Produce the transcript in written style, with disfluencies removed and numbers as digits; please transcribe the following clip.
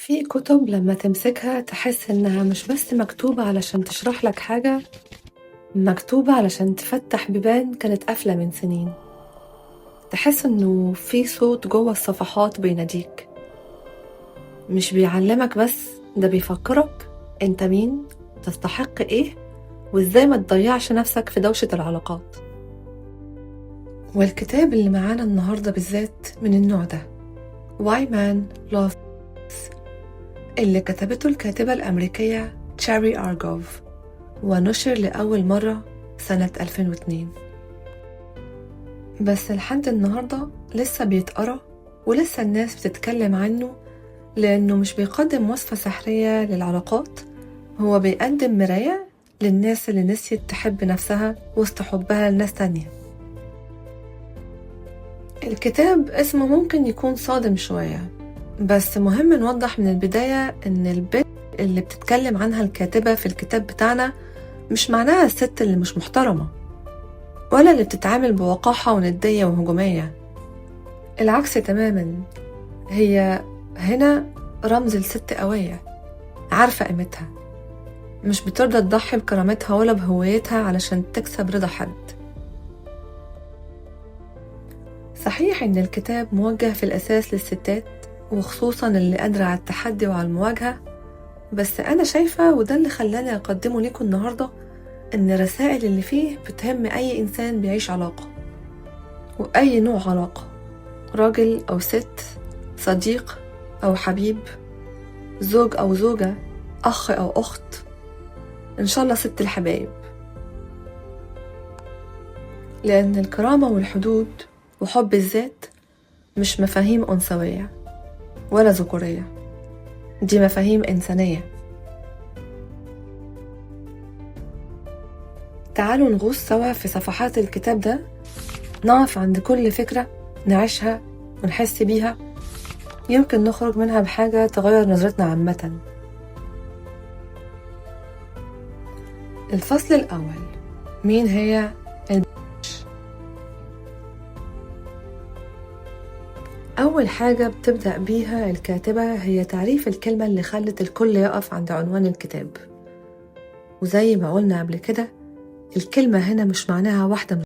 في كتب لما تمسكها تحس إنها مش بس مكتوبة علشان تشرح لك حاجة، مكتوبة علشان تفتح بيبان كانت قافلة من سنين. تحس إنه في صوت جوه الصفحات بيناديك، مش بيعلمك بس، ده بيفكرك انت مين، تستحق ايه، وازاي ما تضيعش نفسك في دوشة العلاقات. والكتاب اللي معانا النهاردة بالذات من النوع ده، Why Men Love، اللي كتبته الكاتبة الأمريكية تشاري أرجوف، ونشر لأول مرة سنة 2002. بس لحد النهاردة لسه بيتقرأ ولسه الناس بتتكلم عنه، لأنه مش بيقدم وصفة سحرية للعلاقات، هو بيقدم مراية للناس اللي نسيت تحب نفسها وسط حبها لناس تانية. الكتاب اسمه ممكن يكون صادم شوية، بس مهم نوضح من البداية إن البنت اللي بتتكلم عنها الكاتبة في الكتاب بتاعنا مش معناها الست اللي مش محترمة، ولا اللي بتتعامل بوقاحة وندية وهجومية. العكس تماما، هي هنا رمز لست قوية عارفة قيمتها، مش بترضى تضحي بكرامتها ولا بهويتها علشان تكسب رضا حد. صحيح إن الكتاب موجه في الأساس للستات، وخصوصا اللي قادرة على التحدي وعلى المواجهة، بس أنا شايفة، وده اللي خلاني أقدمه لكم النهاردة، إن الرسائل اللي فيه بتهم أي إنسان بيعيش علاقة، وأي نوع علاقة، راجل أو ست، صديق أو حبيب، زوج أو زوجة، أخ أو أخت، إن شاء الله ست الحبايب. لأن الكرامة والحدود وحب الذات مش مفاهيم أنثوية ولا ذكورية، دي مفاهيم إنسانية. تعالوا نغوص سوا في صفحات الكتاب ده، نقف عند كل فكرة نعيشها ونحس بيها، يمكن نخرج منها بحاجة تغير نظرتنا عامة. الفصل الأول، مين هي البش؟ أول حاجة بتبدأ بيها الكاتبة هي تعريف الكلمة اللي خلت الكل يقف عند عنوان الكتاب. وزي ما قلنا قبل كده، الكلمة هنا مش معناها واحدة